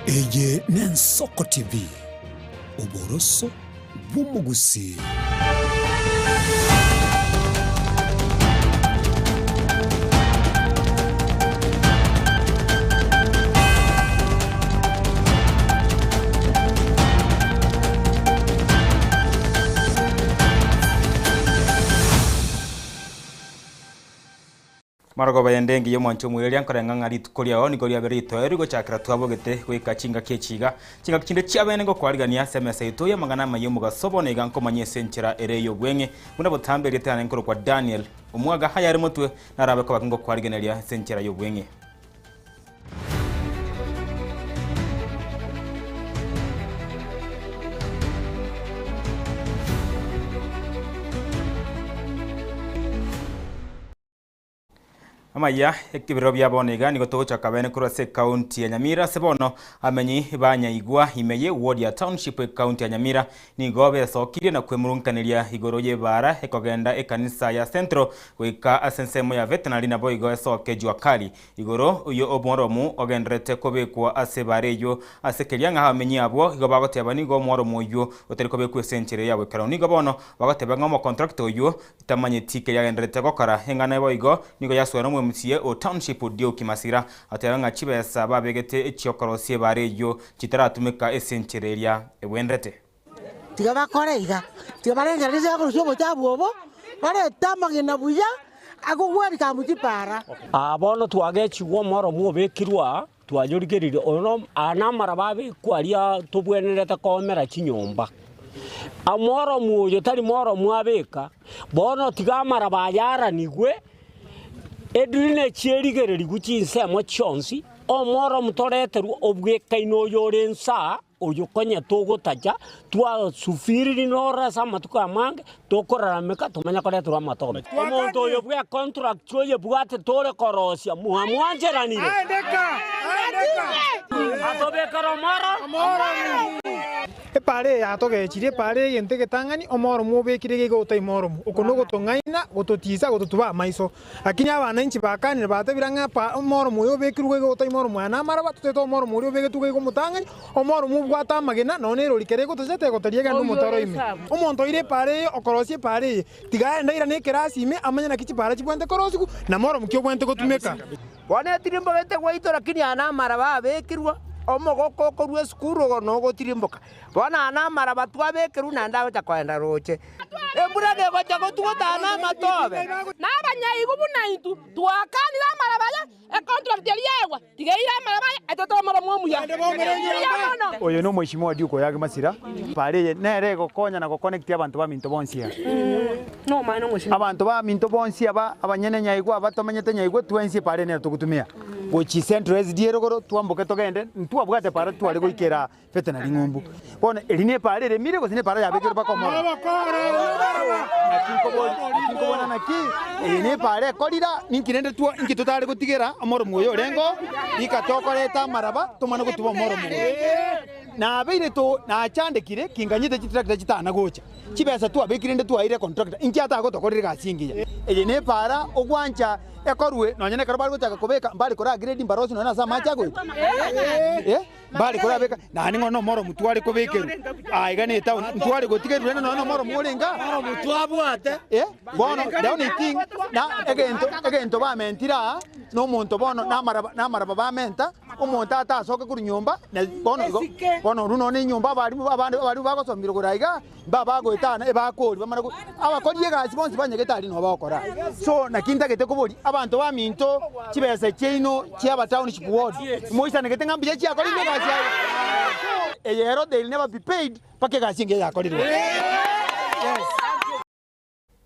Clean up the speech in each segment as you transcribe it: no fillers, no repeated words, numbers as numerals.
Eye n'Ensoko TV, oboroso bw'omogusii. Marogoba y'ende engiya omwanche omoireria nkoreng'a ng'a rituko riao nigo riabeire ritoeru gochakera twabogete goika chingaki echi iga. Chingaki chinde chiabeene ngokwarigania ase emesa yaito y'amang'ana amaya omogaso bono iga nkomanya ase enchera ere ey'obweng'e buna botambe erieta riane nkorokwa Daniel. Omwaga ayare motwe narabe koba kingokwarigeneria ase enchera y'obweng'e. Amaya ekebirero bia bono iga nigo togochaka bene korwa ase ekaunti ya Nyamira ase bono amenyi ba Nyaigwa ime ye ward ya Township ekaunti ya Nyamira nigo besokirie na kwemurunkaneria igoro y'ebaara ekogenda ekanisa ya Central goika ase ensemo ya Veterinary naboigo esoke Jua Kali igoro yo omworomu ogendererete kobekwa ase ebaara eyio ase keria ng'a abamenyi abwo igo bagoteba nigo omworomu oyio otari kobekwa ase enchera ya boikeranu nigo bono bagoteba ng'a omocontractor oyio Tamanyeti keria agendererete gokora. Eng'ana boigo nigo yasoera omwemusie o Township Dioki Masira, ateba ng'a chibesa babegete echiokorosia ebaare eyio chitaratumeka ase enchera eria ebwenerete. Tiga bakore iga, tiga barengererie ase okorusia obochafu obo, barete amagena buya akogwerika amo chipara. Aa bono twagechigwa omoromo obekirwe aa, twayorigereria oyo no aya namaraba abekwa aria tobwenerete koomera chinyomba. Omoromo oyo tari moromo abeka, bono tiga amaraba aya aranigwe, edrineji erigererigwe chinsemo chionsi, omoromo toreterwe obwekaine oyo ore nsa. Oyo konya togotacha, twasufiriri noro ase amatuko amange, tokorarameka tomanye koreterwa amatobe. Omonto oyo bw'econtract oyebwate tore korosia, mwamwancheranire? Atobekere omoro? Epaara eye yatogechirie, epaara eye egento egetang'ani, omoro mwobekire iga iga otaima oromo. Oko nogotong'aina, gototiisa, gototuba amaiso. Lakini abananchi bakanire, batebire ng'a pa omoromo oyo obekirwe iga otaima oromo aya namaraba, totaete omoromo oria obegetwe iga omotang'ani, omoromo obwate amagena, nonya nerori kera egotocha tegotoria egende omotaro ime. Omonto oire epaara eye, okorosia epaara eye, tiga aende airane ekerasi ime, amanye naki chipaara chibwenerete korosigwa, na moromo ki obwenerete gotumeka. Bono etirimbogete gwaito, lakini aya namaraba abekirwe, omogoko okorua esukuru ogo nogotirimboka. Bono aya namaraba twabekerwe naende agocha koenda roche. Embura negocha gotuguta aya namatobe. Na abanyaigu buna intwe twakanire amaraba aya, econtract eria yaegwa, tiga eire amaraba aya, etotore omoromo omuya. Mbuya mono. Oyo nomoishimiwa Duke Oyagi Masira. Pare eye nere egokonya na goconnect abanto baminto bonsi aba. Abanto baminto bonsi aba abanyene nyaigwa aba tomenyete nyaigwa twensi epara eye nero togotumia. Gochia Central SDA rogoro twamboke togende ntwabwate para tware goikera Fete na ring'umbu. Bono eri nepaara eremire gose nepaara yabekirwe mpaka omoro? Naki nkobori, naki nkobona naki eye nepaara ekorira, ninki rende two inki totare gotigera omoromo oyo orenge oo, rika tokoreta amaraba tomane gotuba omoromo oyo. Nabeire to nachandekire kinganyete chitractor chitana gocha, chibesa twabekire rende twaeire econtractor, inki atagotokorera egasi engiya? Eye nepaara ogwancha ekorwe nonya nekero bare gochaka kobeka mbare kora grade mbarosie nonya nase amache agoeta eh. Mbare korabeka, naende ng'o nomoro tware kobekerwa aiga ne etown, ntware gotigerwa rende nonya nomoro orenge aa. Eh, bono the only thing na egento egento bamentire aa, na omonto bono na amaraba na amaraba bamenta, omonto atasoke korwa nyomba, na bono igo, bono orwo nonya na enyomba abarimu abande abarimu bagosomire igoro aiga, mbabagoetana ebakori bamana go abakori egasi bonsi banyagete aria nabo bagokora. So naki ntagete koboria abanto baminto chibesa chiaino chia aba township ward moisanegete ng'a mbuya chiakorirwe egasi aye eye ero they will never be paid mpaka egasi engiya yakorirwe. Yes.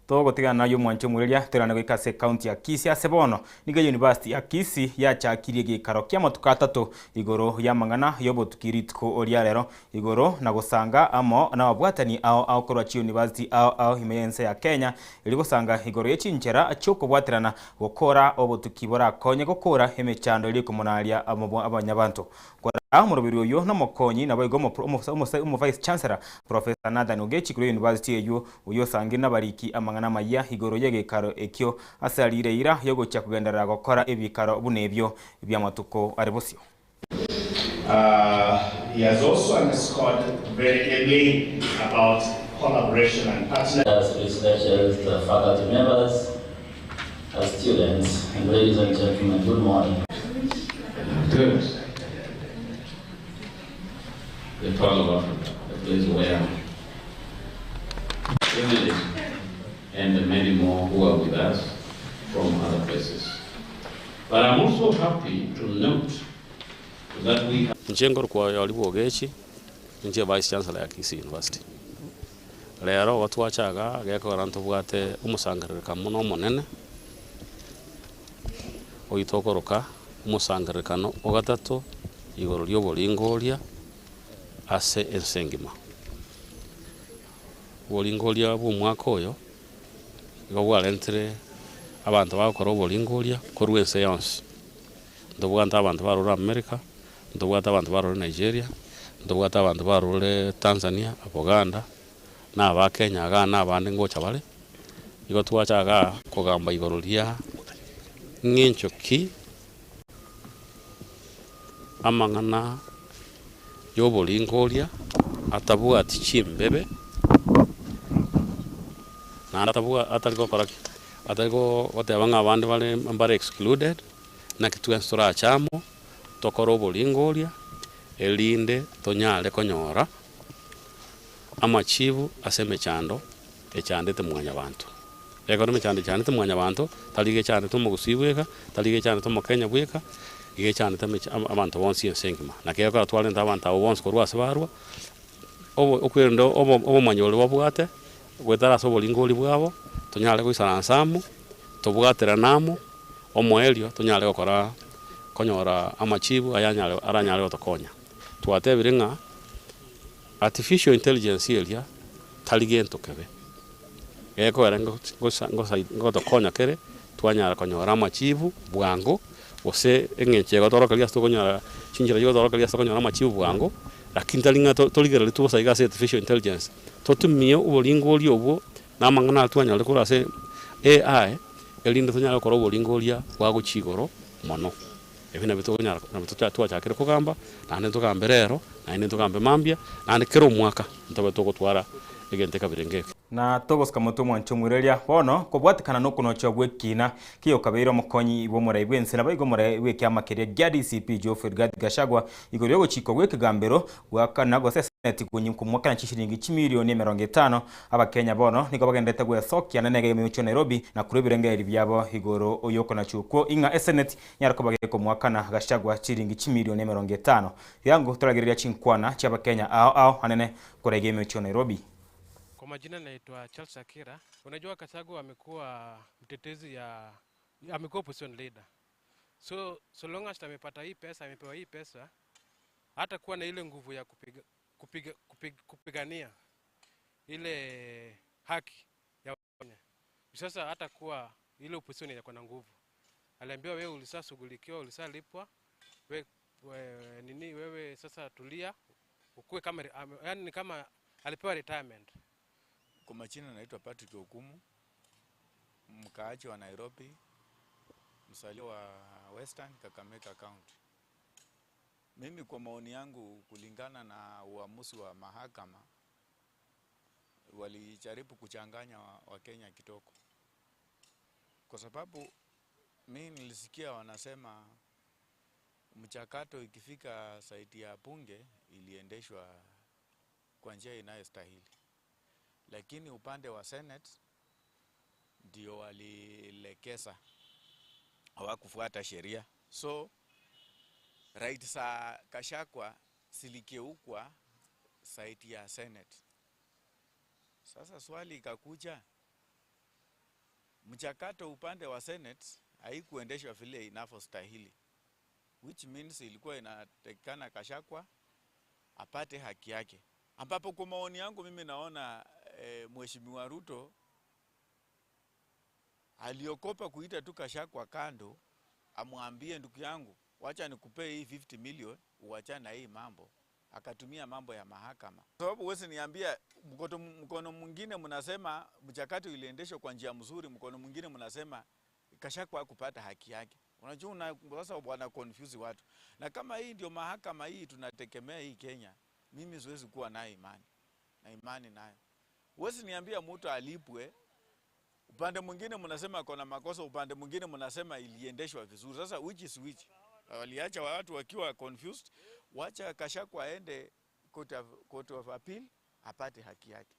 Togotigana naye omwanchi omoreria, toirane goika ase ekaunti ya Kisii ase bono nigo eyunivasiti ya Kisii yachakirie egeikaro ki'amatuko atato igoro y'amang'ana y'obotuki rituko ria rero igoro na gosanga amo nababwatani ao ao korwa chiyunivasiti ao ao ime y'ense ya Kenya erio gosanga igoro ye chinchera chi'okobwaterana gokora obotuki borakonye gokora emechando eria ekomonaria abanyabanto Kora omoroberi oyio nomokonyi naboigo omo-vice chancellor Professor Nathan Ogechi korwa university eyio, oyio osangire nabariki amang'ana amayia igoro y'egeikaro ekio ase arire eira yogochia kogenderera gokora ebikaro buna ebio bi'amatuko are bosio. He has also underscored very ably about collaboration and partnership. As researchers, the faculty members, as students, and ladies and gentlemen, good morning. Good. The Pearl of Africa, the place where Emily and many more who are with us from other places. But I'm also happy to note that we have Inche nkorokwa Oyori Bwogechi, inche Vice Chancellor ya Kisii University. Rero igo twacha igaa gekogera ntobwate omosangererekano mono omonene, oywo tokoroka omosangererekano ogatato igoro ria oboringoria ase ense engima. Oboringoria bwa omwaka oyo, igo bwarentire abanto bagokora oboringoria korwa ense yonsi. Ntobwate abanto barure America, ntobwate abanto barure Nigeria, ntobwate abanto barure Tanzania, Uganda, na aba Kenya igaa na abande ngocha bare, igo twacha igaa kogamba igoro ria ng'encho ki amang'ana ya oboringoria atabwati chimbebe naende atabwa atari gokora ki? Atari goteba ng'a abande bare mbare excluded, naki twensi torache amo, tokore oboringoria, erinde tonyare konyora amachibu ase emechando echandete mwanyabanto. Ekero emechando echandete mwanyabanto, tari iga echandete omogusii bweka, tari iga echandete omokenya bweka, iga echandete emecha abanto bonsi ense engima. Naki ekero twarenta abanto abwo bonsi korwa ase barwa, obo okwerenda obo obomanyi oria babwate, goetera ase oboringori bwabo, tonyare goisaransa amo, tobwaterane amo, omoerio tonyare gokora konyora amachibu ayanyare aranyare gotokonya. Twatebire ng'a artificial intelligence eria tari gento kebe, gekogera ngosa ngosa ngotokonya kere, twanyara konyora amachibu bwango, gose eng'encho egotorokeria ase tokonyora chinchera chigotorokeria ase tokonyora amachibu bwango, lakini tari ng'a torigereria bosa iga ase artificial intelligence, totumie oboringoria obwo na amang'ana aria twanyarire korwa ase AI, erinde tonyare gokora oboringoria bwa gochia igoro mono. Ebi nabio tokonyara nabio twachakire kogamba, naende ntogambe rero, naende ntogambe mambia, naende kera omwaka ntobe togotwara egento ekabere eke. Na togosika motwe omwanche omoiroria bono kobwatekana nokonochwa gw'ekina kiyokabeire omokonyi bw'omorai bw'ense naboigo omorai bw'ekiama keria gia DCP Geoffrey Rigathi Gachagua igoro y'ogochikwa gw'ekegambero goakana gose Seneti komwakana chishilingi chimilioni 50. Abakenya bono nigo bagenderete gwesokia nene iga Nairobi na korwa ebirengererio biabo igoro y'okonachwa okwo ing'a eseneti nyara koba gekomwakana Gachagua chiringi chimilioni 50. Yango toragereria chinkwana chi'abakenya ao ao anene korwa iga Nairobi. Kwa majina naitwa Charles Akira. Unajua Gachagua amekuwa mtetezi ya amekuwa opposition leader. So so long as amepata hii pesa, amepewa hii pesa, hata kuwa na ile nguvu ya kupiga, kupiga, kupiga, kupigania ile haki ya Wakenya. Sasa hata kuwa ile opposition iko na nguvu. Aliambiwa wewe ulishashughulikiwa, ulishalipwa, we, we, nini wewe sasa tulia, ukue kama yani ni kama alipewa retirement. Kwa majina naitwa Patrick Okumu, mkaaji wa Nairobi, mzaliwa wa Western Kakamega County. Mimi kwa maoni yangu, kulingana na uamuzi wa mahakama, walijaribu kuchanganya Wakenya kidogo, kwa sababu mi nilisikia wanasema mchakato ikifika saidi ya bunge iliendeshwa kwa njia inayostahili, lakini upande wa Senate ndio walilekeza, hawakufuata sheria. So right za Gachagua zilikiukwa saidi ya Senate. Sasa swali ikakuja, mchakato upande wa Senate haikuendeshwa vile inavyostahili, which means ilikuwa inatakikana Gachagua apate haki yake, ambapo kwa maoni yangu mimi naona Mheshimiwa Ruto aliokopa kuita tu Gachagua kando, amwambie ndugu yangu, wacha nikupee hii 50 million uachane na hii mambo. Akatumia mambo ya mahakama, sababu huwezi niambia mkono mwingine mnasema mchakato iliendeshwa kwa njia mzuri, mkono mwingine mnasema Gachagua hakupata haki yake. Unajua una, sasa wana confuse watu, na kama hii ndio mahakama hii tunategemea hii Kenya, mimi siwezi kuwa nayo imani na imani nayo. Huwezi niambia mtu alipwe, upande mwingine mnasema kona makosa, upande mwingine mnasema iliendeshwa vizuri. Sasa which is which? Waliacha watu wakiwa confused. Wacha Gachagua aende court of appeal apate haki yake.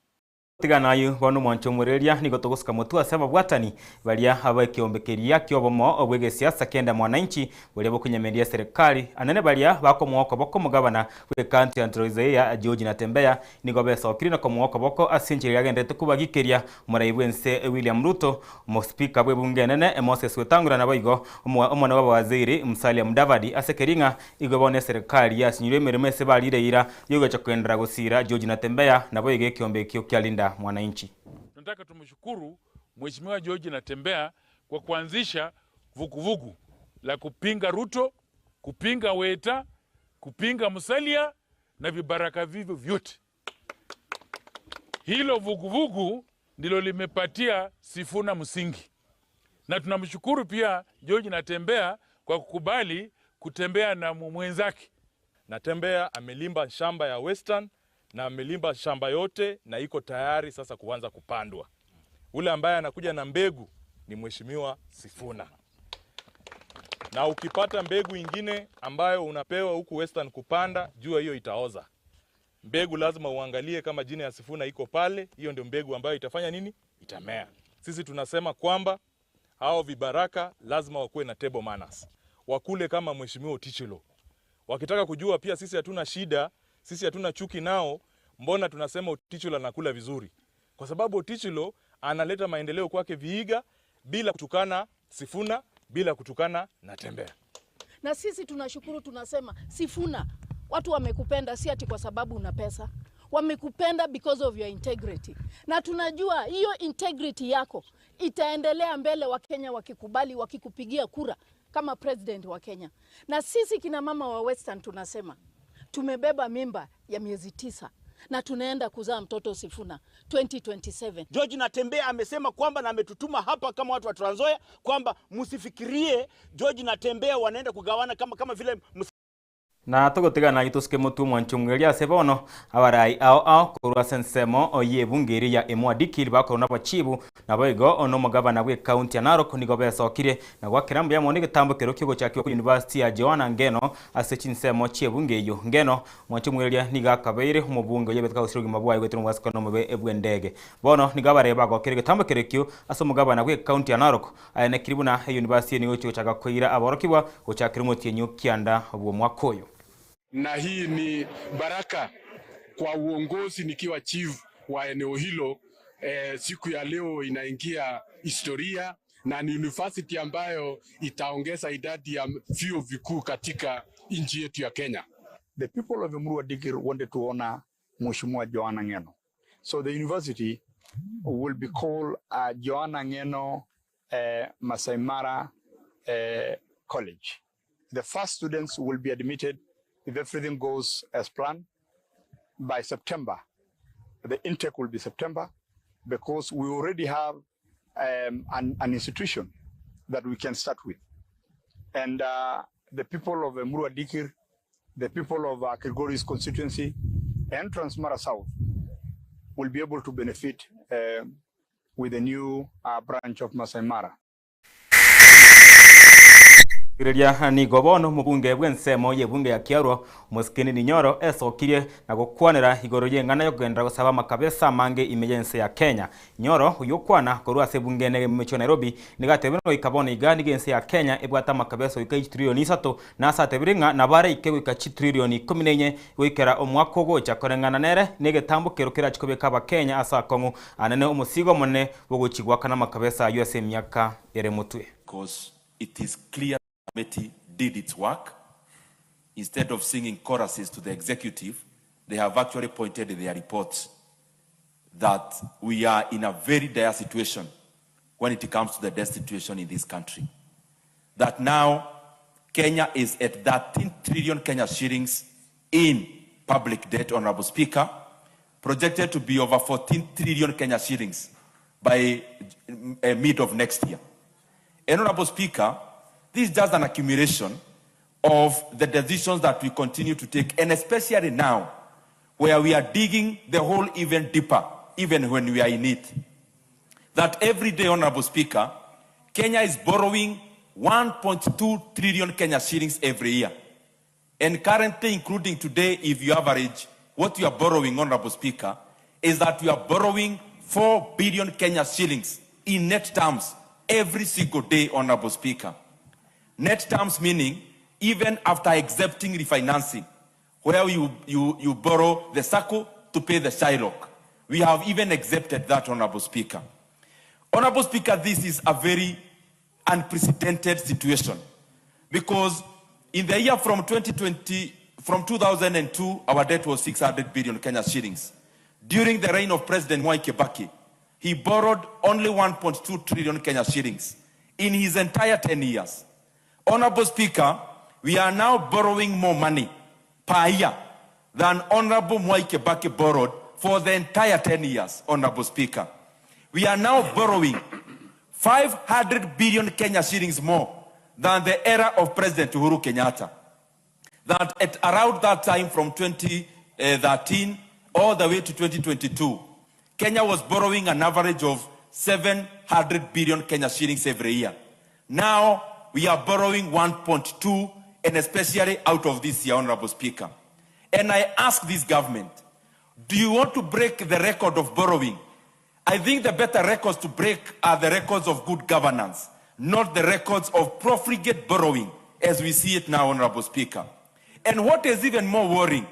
Tigana ayu bono omwancho omoreria nigo togosika motwe ase ababwatani baria abekiombe keria kia obomo obwa egesiasa kenda mwananchi boria bokonyemeria eserekari anene baria bakomoa okoboko omogabana bwe ekaunti ya Trans Nzoia George Natembeya nigo besokirie na komoa okoboko ase enchera eria agenderete kobagikeria omorai bwense William Ruto omospeaker bw'ebunge enene Moses Wetangula naboigo omwana bw'abawaziri Musalia Mudavadi ase keria ng'a Igo bono eserekari yasinyirwe emeremo ase barire eira y'ogocha kogenderera gosiira George Natembeya, naboigo ekeombe ekio kia Linda Mwananchi. Tunataka tumshukuru Mheshimiwa George Natembeya kwa kuanzisha vuguvugu la kupinga Ruto, kupinga Weta, kupinga Musalia na vibaraka vivyo vyote. Hilo vuguvugu ndilo limepatia Sifuna msingi, na tunamshukuru pia George Natembeya kwa kukubali kutembea na mwenzake. Natembeya amelimba shamba ya Western na amelimba shamba yote na iko tayari sasa kuanza kupandwa. Ule ambaye anakuja na mbegu ni Mheshimiwa Sifuna. Na ukipata mbegu ingine ambayo unapewa huku Western kupanda, jua hiyo itaoza. Mbegu lazima uangalie kama jina ya Sifuna iko pale, hiyo ndio mbegu ambayo itafanya nini? Itamea. Sisi tunasema kwamba hao vibaraka lazima wakuwe na table manners. Wakule kama Mheshimiwa Ottichilo. Wakitaka kujua pia sisi hatuna shida, sisi hatuna chuki nao, mbona tunasema Ottichilo anakula vizuri? Kwa sababu Ottichilo analeta maendeleo kwake Vihiga bila kutukana Sifuna, bila kutukana Natembeya. Na sisi tunashukuru, tunasema Sifuna, watu wamekupenda si ati kwa sababu una pesa, wamekupenda because of your integrity, na tunajua hiyo integrity yako itaendelea mbele, Wakenya wakikubali, wakikupigia kura kama president wa Kenya. Na sisi kina mama wa Western tunasema tumebeba mimba ya miezi 9 na tunaenda kuzaa mtoto Sifuna 2027. George Natembeya amesema kwamba na ametutuma hapa kama watu wa Trans Nzoia kwamba msifikirie George Natembeya wanaenda kugawana kama vile Na togotigana gitosike motwe omwancho omweria ase bono abarai ao ao korwa ase ensemo ye ebunge eria ya Emua Dikirr bakorwa na abachibu naboigo na omogabana bwe ekaunti ya Narok nigo besokirie na gwakera mbuya mono egetambo ekero kiogochakigwa kwa University ya Johana Ngeno ase chinsemo chi'ebunge eyio. Ngeno mwancho omweria nigo akabeire omobunge oyio obete kagosira obogima bwaye goetera omobasukano omobe bw'endege. Bono nigo abarai bagokera egetambo ekero ekio ase omogabana bwe ekaunti ya Narok aenekiri buna eyunivasiti eye nigo egochia gochaka koira aborokigwa gochakera omotienyi o kianda bw'omwaka oyo. Na hii ni baraka kwa uongozi nikiwa chief wa eneo hilo. Siku ya leo inaingia historia na ni university ambayo itaongeza idadi ya vyuo vikuu katika nchi yetu ya Kenya. The people of Emurua Dikirr wanted to honor Mheshimiwa Johana Ng'eno. So the university will be called Johana Ng'eno Masai Mara College. The first students will be admitted, if everything goes as planned, by September. The intake will be September because we already have an institution that we can start with. And the people of Emurua Dikirr, the people of Kilgoris constituency and Transmara South will be able to benefit with the new branch of Masai Mara. Riria nigo bono mobunge bw'ensemo y'ebunge ya Kiarwa Mosikini Ninyoro esokirie na gokwanera igoro y'eng'ana y'okogendera gosaba amakabesa amange ime y'ense ya Kenya. Nyoro oyokwana korwa ase ebunge ene emechie Nairobi nigo atebire goika bono iga nigo ense ya Kenya ebwate amakabesa goika chitrillioni isato na ase atebire ng'a nabo araike goika chitrillioni ikomi na inye goikera omwaka ogocha koreng'ana nere na egetambo kero kerachi kobeka abakenya ase akong'u anene omosigo omonene bogochi gwakana amakabesa aywo ase emiaka ere motwe. Because it is clear the committee did its work. Instead of singing choruses to the executive, they have actually pointed in their reports that we are in a very dire situation when it comes to the debt situation in this country. That now Kenya is at 13 trillion Kenya shillings in public debt, Honorable Speaker, projected to be over 14 trillion Kenya shillings by mid of next year. And Honorable Speaker, This is just an accumulation of the decisions that we continue to take, and especially now, where we are digging the hole even deeper, even when we are in it. That every day, Honorable Speaker, Kenya is borrowing 1.2 trillion Kenya shillings every year. And currently, including today, if you average what you are borrowing, Honorable Speaker, is that we are borrowing 4 billion Kenya shillings in net terms every single day, Honorable Speaker. Net terms meaning even after accepting refinancing, where you, you, you borrow the circle to pay the Shylock. We have even accepted that, Honorable Speaker. Honorable Speaker, this is a very unprecedented situation because in the year from 2020, from 2002, our debt was 600 billion Kenya shillings. During the reign of President Mwai Kibaki, he borrowed only 1.2 trillion Kenya shillings in his entire 10 years. Honorable Speaker, we are now borrowing more money per year than Honorable Mwai Kibaki borrowed for the entire 10 years, Honorable Speaker. We are now borrowing 500 billion Kenya shillings more than the era of President Uhuru Kenyatta. That at around that time from 2013 all the way to 2022, Kenya was borrowing an average of 700 billion Kenya shillings every year. Now we are borrowing 1.2, and especially out of this year, Honorable Speaker. And I ask this government, do you want to break the record of borrowing? I think the better records to break are the records of good governance, not the records of profligate borrowing as we see it now, Honorable Speaker. And what is even more worrying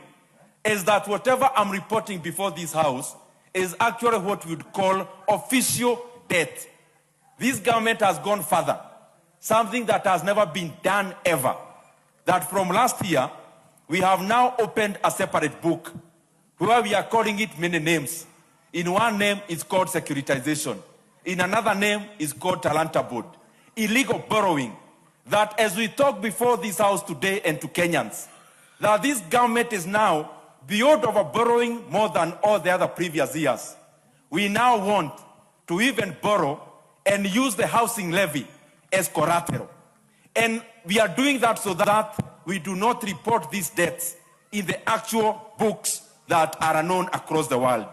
is that whatever I'm reporting before this House is actually what we would call official debt. This government has gone further, something that has never been done ever. That from last year, we have now opened a separate book where we are calling it many names. In one name, it's called securitization. In another name, it's called Talanta Board. Illegal borrowing. That as we talk before this house today and to Kenyans, that this government is now beyond over borrowing more than all the other previous years. We now want to even borrow and use the housing levy as collateral. And we are doing that so that we do not report these debts in the actual books that are known across the world.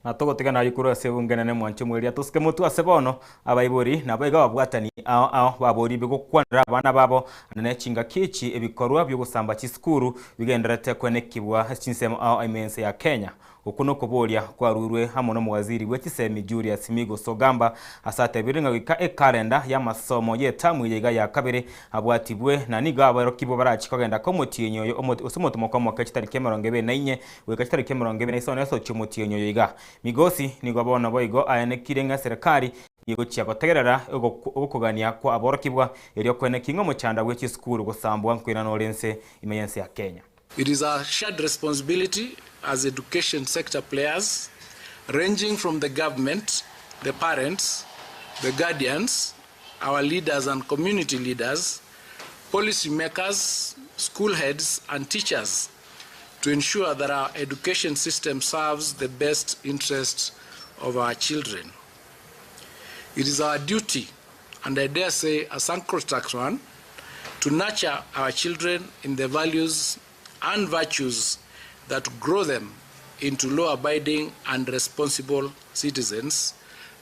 Na togotigana ayio korwa ase ebunge enene mwanche mweria tosike motwe ase bono, abaibori nabo iga ababwatani ao ao baboria gokwanera abana babo ande ne chingaki echi ebikorwa bi'ogosamba chisukuru bigendererete kwenekibwa ase chinsemo ao ime ense ya Kenya. Okwo nokoboria kwarurwe amo nomowaziri bwe chisemi Julius Migos Ogamba ase atebire ng'a goika ekalenda y'amasomo y'etamu eye iga ya kabere abwatibwe na nigo aborokigwa barachie kogenda komotienyi oyo ase omotomoko omoke chitariki 24 goika chitariki 25 ase omotienyi oyo iga. Migosi nigo bono boigo aenekire ng'a eserekari nigochia gotegerera ogokogania kwa aborokigwa erio kweneki ng'a omochanda bwe chisukuru gosambwa nkoirana ore ense ime y'ense ya Kenya. It is our shared responsibility as education sector players, ranging from the government, the parents, the guardians, our leaders and community leaders, policy makers, school heads, and teachers, to ensure that our education system serves the best interests of our children. It is our duty, and I dare say a sacrosanct one, to nurture our children in the values and virtues that grow them into law-abiding and responsible citizens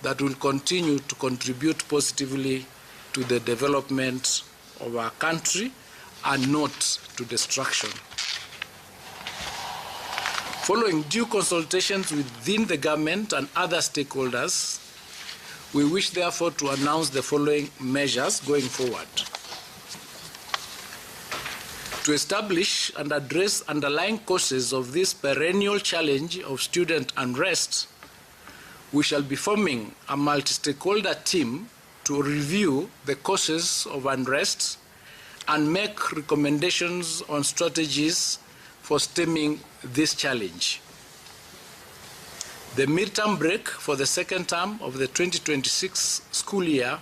that will continue to contribute positively to the development of our country and not to destruction. Following due consultations within the government and other stakeholders, we wish therefore to announce the following measures going forward. To establish and address underlying causes of this perennial challenge of student unrest, we shall be forming a multi-stakeholder team to review the causes of unrest and make recommendations on strategies for stemming this challenge. The midterm break for the second term of the 2026 school year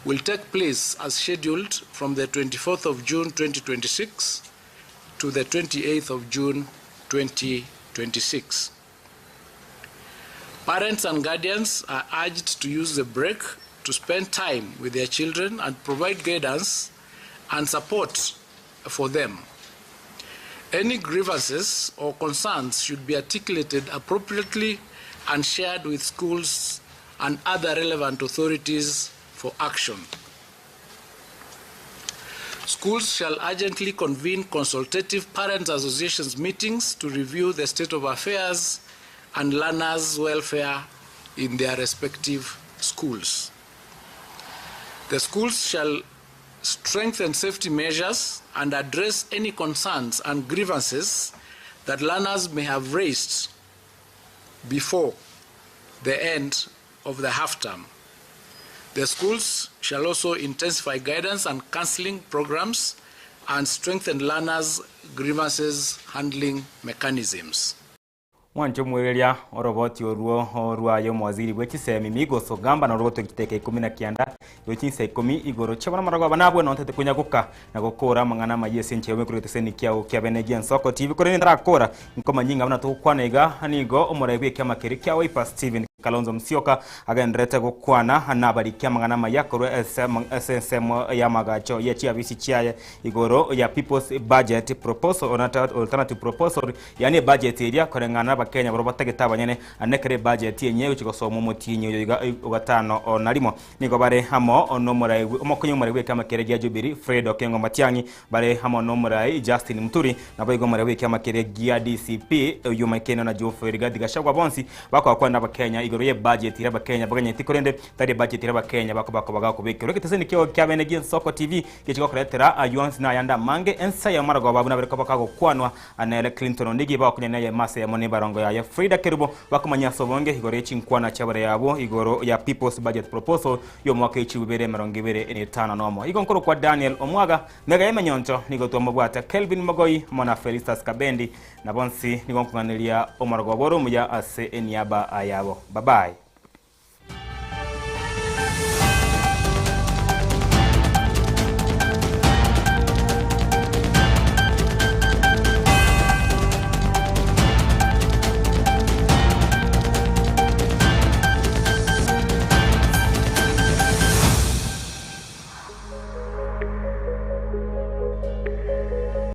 will take place as scheduled from the 24th of June 2026 to the 28th of June 2026. Parents and guardians are urged to use the break to spend time with their children and provide guidance and support for them. Any grievances or concerns should be articulated appropriately and shared with schools and other relevant authorities for action. Schools shall urgently convene consultative parents associations meetings to review the state of affairs and learners' welfare in their respective schools. The schools shall strengthen safety measures and address any concerns and grievances that learners may have raised before the end of the half term. The schools shall also intensify guidance and counseling programs and strengthen learners' grievances handling mechanisms. Mwanche omwereria oroboti orwo orwaye omowaziri bwe chisemi Migos Ogamba na oroboti chiteka 19 igo chinsa 10 igoro chiabona amarago aba nabwe nontete konyagoka na gokora amang'ana amaya ase enchera omekuru geteseni kiao kia bene gia Nsoko TV korende ntarakora nkomanya ing'a buna togokwana iga nigo omorai bwe ekiama keria kia Wiper Stephen Kalonzo Musyoka agendererete gokwana nabariki amang'ana amaya korwa ase ensemo y'amagacho ye chiabisi chiaye igoro ya People's Budget Proposal or Alternative Proposal yaani ebudget eria koreng'ana n'Abakenya barabwo batagete abanyene ande ekero ebudget enye egochia gosomwa omotienyi oyo iga ogatano na rimo. Nigo bare amo n'omorai omokonyi omorai bw'ekiama keria gia Jubilee Fred Okengo Matiang'i bare amo n'omorai Justin Muturi naboigo omorai bw'ekiama keria gia DCP oyio Mike na Geoffrey Rigathi Gachagua bonsi bakogakwana n'Abakenya igoro y'ebudget eria Abakenya baganyeti korende tari ebudget eria Abakenya bakoba bakobekerwa. Egeteseni kiao kia bene gi'Ensoko TV gechi gokoretera ayio onsi na ayande amange ensa ya maragoba buna bare koba kagokwanwa nere Clinton Ondigi bagokonya neye mase eyemo nebarongo yaye Frida Kerubo bakomanya ase obonge igoro ye chinkwana chiabare yabo igoro ya People's Budget Proposal y'omwaka echibu ibere emerongo ibere na etano nomo. Igo nkorokwa Daniel Omwaga mega y'emenyoncho nigo twamobwate Kelvin Mogoi amo na Felistus Kabendi na bonsi nigo nkong'aneria omorogoba ore omuya ase eniaba yabo. Bye bye.